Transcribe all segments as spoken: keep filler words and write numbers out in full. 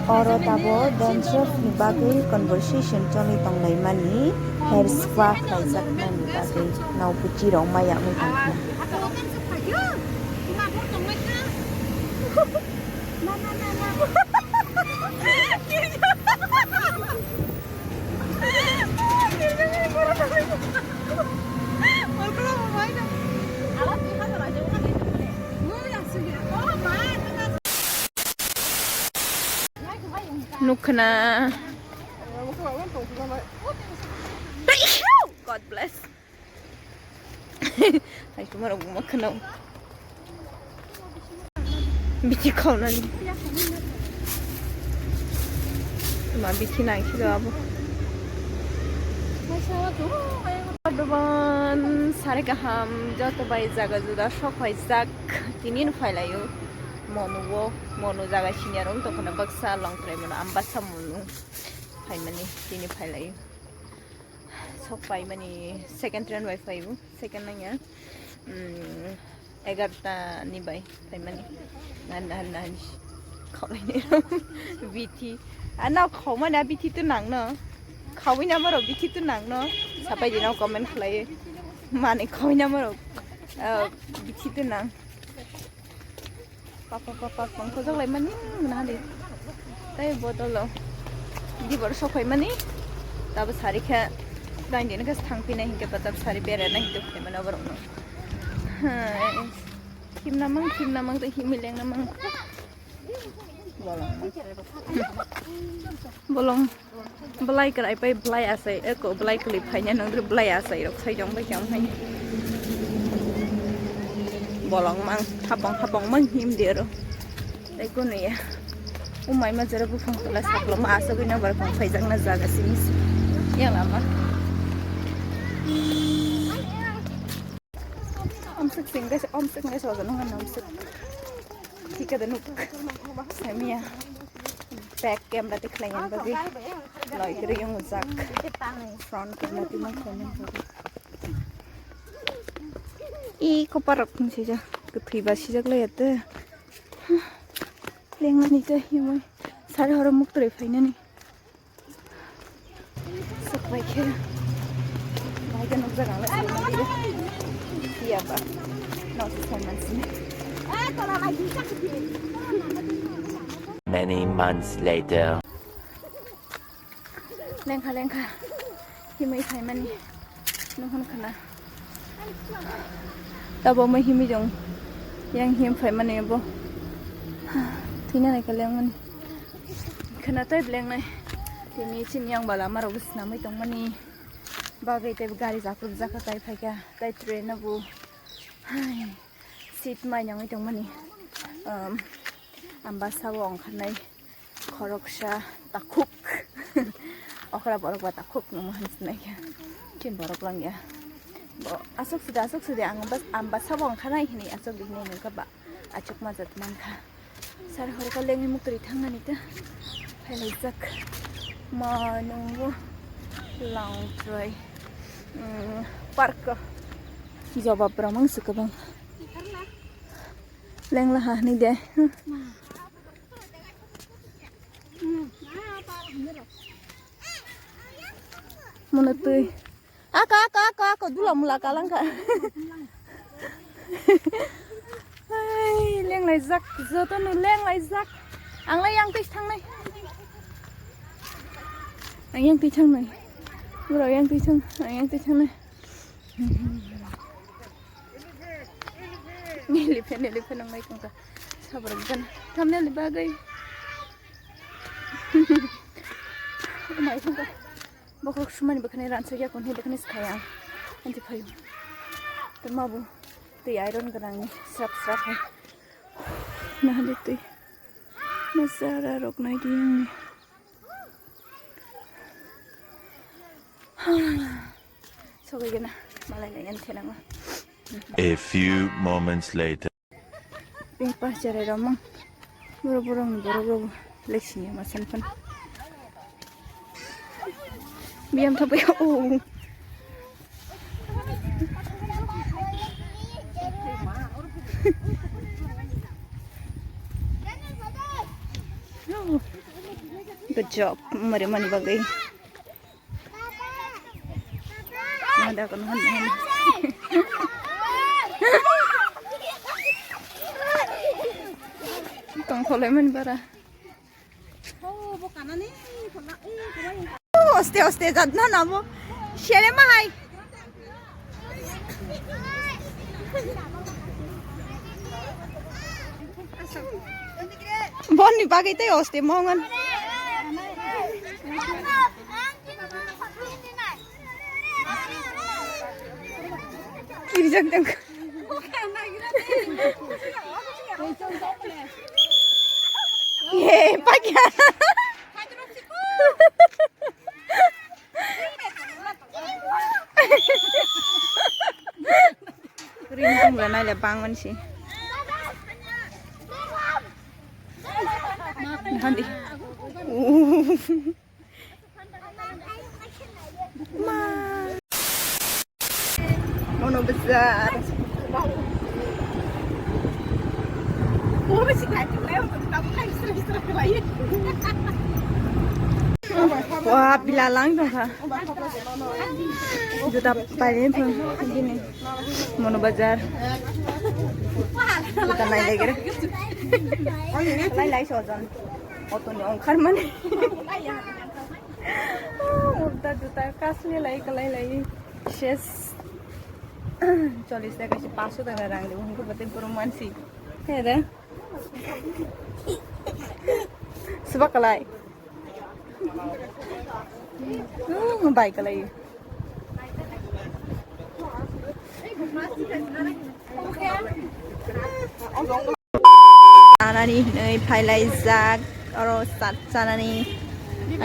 Oro tabuk dandruff ni bagwi conversation choli tonglaimani, hair spa khlaijaknani bagwi nao buchi rok maya wngwi tongkha. Nukhna. God bless. Hai, tomorrow mo khna. Bithi khaunani. Ma bithi nang khilo abo. Doban sari kaham joto bai jaga juda sok hai jak tinin phailayo. Monuwo, monu jaga senior wng tongkhana baksa long trai mano ambasa monu. Phaimani tini phailayo. Sok paimani second train bai phaibo, second nangya. Mm, egarta ni bai phaimani. Nan, nan, nan. Khaulaini. Bithi. Ano khaumani a bithi tu nangno. Khaui namaro bithi tu nangno. Sapai dino comment khlai. Mani khaui namaro, ah, bithi tu nang. Pak, pak, pak, pak, bangkho jok lai mani, mani hadi. Tai bodol o. Di bor sok phai mani. Tabo sari khe, dai din khe thang phi nai hinkhe, tabo sari bera nai hinkhe phai mani borok no. Hai. Himna mang, himna mang, tai himwi lengna mang. Bolong. Bolong. Belai kwrai pai belai asai, eko belai kwlwi phaina nangri belai asai rok sai jong bai jong hai. Bolong mang, hapong hapong mang him de ro. Eko ne ya. Umai ma jara buphang tola saklo ma asogwi nang bar phang phaijakna jaga simi si. Yang lama. Omsik sing guys, omsik guys, ojo nang omsik. Thik ada nuk. Samia. Back camera te khlaiyan bagwi. Loi kiri yung jak. Front camera te mang khlaiyan bagwi. I kopar rok thung sija. Kwthwi ba sijak lai ate. Lengnani te himoi. Sari horo muk trai phainani. Sok bai khe. Bai khe nukjak ang le. Iya ba. Noksa sai mansin. Many months later. Lengkha lengkha. Himwi phaimani. Nuhun khna. Tabo mo himwi jong. Yang him phaimani bo. Thina nai ka lengmani. Khna tai blengnai. Tini chini yang bala marok bo swnamwi tongmani. Bagwi tei gari jakruk jakha tai phaikha. Tai train no bo. Hai. Seat mai nangwi tongmani. Um, ambasa o ongkharnai. Khoroksa takhuk. Okra borok ba takhuk nungma hinwi sinai khe. Chin borok langya. Bo aswk sidi, aswk sidi, ang bas, ang basa bo ongkha nai hinwi aswk di hinwi nungkha ba. Achuk ma jat mankha. Sar horka lengwi muktwi thangnani ta. Phailaijak. Ma nungbo long try. Mm, park. Jobab ramang sukabang. Lengla ha hinwi de. Mono twi. Ako, ako, ako, ako, dula mula kalangkha. Hai, lenglaijak, jotono lenglaijak. Ang lai yang twi thangnai. Ang yang twi thangnai. Bro, yang twi thang, ang yang twi thangnai. Nili phe, nili phe nang mai tongkha. Sabrok jan. Thumbnail ni bagwi. Mai tongkha. Bokhorok sumani bwkhani ransa ya kon he bwkhani skaya. Anti phayu. Tama bu. Twi iron gwnang ni srap srap hai. Nahali twi. Masara rok nai di yang ni. Sogwi gana. Malai nai yan thenang. A few moments later. Beng pas cherai romang. Borok borok ni borok rok leksi ni ma san phan. Biyam thapai o. Good job, mari mani bagwi. Nada kono hon hon. Tong kholai mani bara. Hoste hoste jat na namo. Sere mahai. Boni bagwi tei hoste mongon. Kirjak dong. Ye, pakya. Ring tong le nai le bang man si. Handi. Mono bazar. Wah, bilalang tongkha. Juta paine thang gini. Mono bazar. Juta nai lagi re. Lai lai sojon. Auto ni ongkhar mani. Murda juta kasni lai kalai lai. Ses. Chollis taka si paso taka rang de. Hingke bate boro mansi. He de. Suba kalai. Hmm, bai kalai. Chanani hinwi phailaijak, oro chat chanani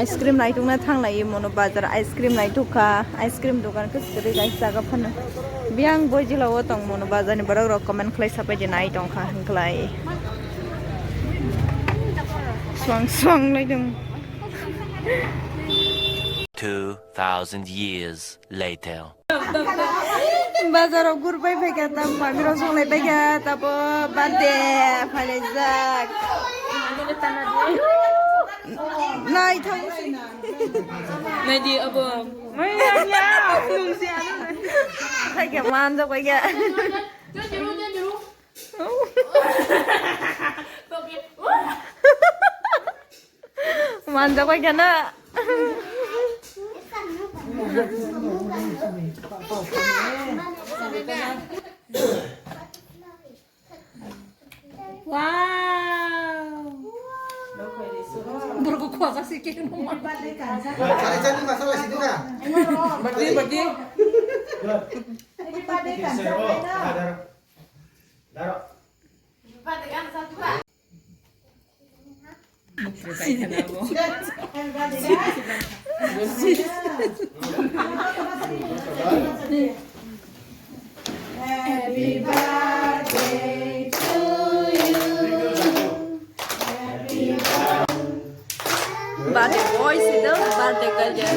ice cream naitokna thanglai mono bazar ice cream naitokha, ice cream dogan khe kwrwi kaisa jaga phano. Biyang boi jila o tong mono bazar ni borok rok comment khlai sapai de nai tongkha hwnkhlai. Swang swang lai tong. Two thousand years later. Bazaro gurbai phaikha, tam mamirok songlai paikha, tabo birthday phailaijak. Naithok. Naidi abo. Phaikha manjak paikha. Manjak bai khana. Wow. Borok khwajak se khe. Bagi, bagi. Happy birthday to you. Happy birthday. Birthday boy sida, birthday girl ya.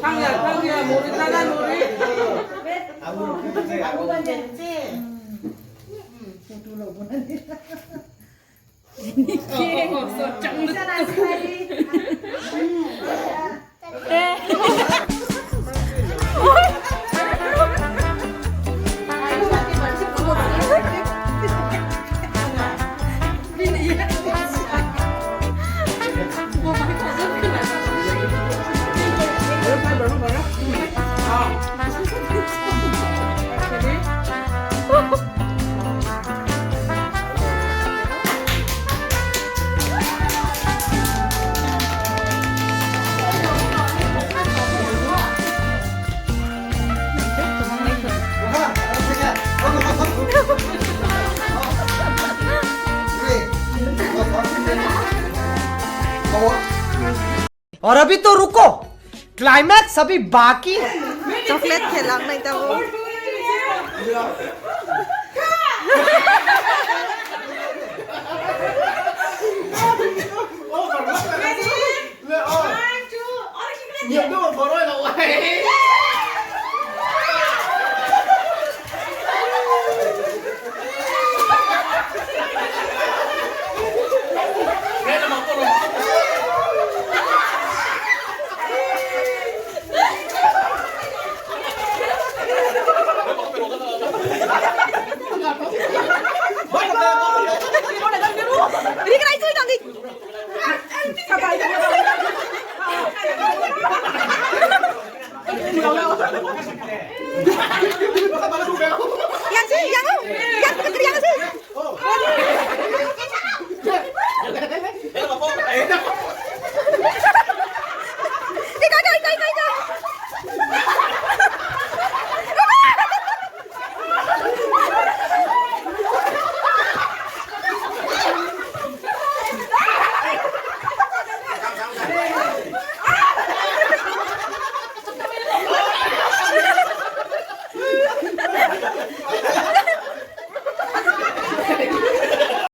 Thang ya, thang ya, muri thang ya, muri. और अभी तो रुको, क्लाइमैक्स अभी बाकी है। Chocolate khe lang nai tabo.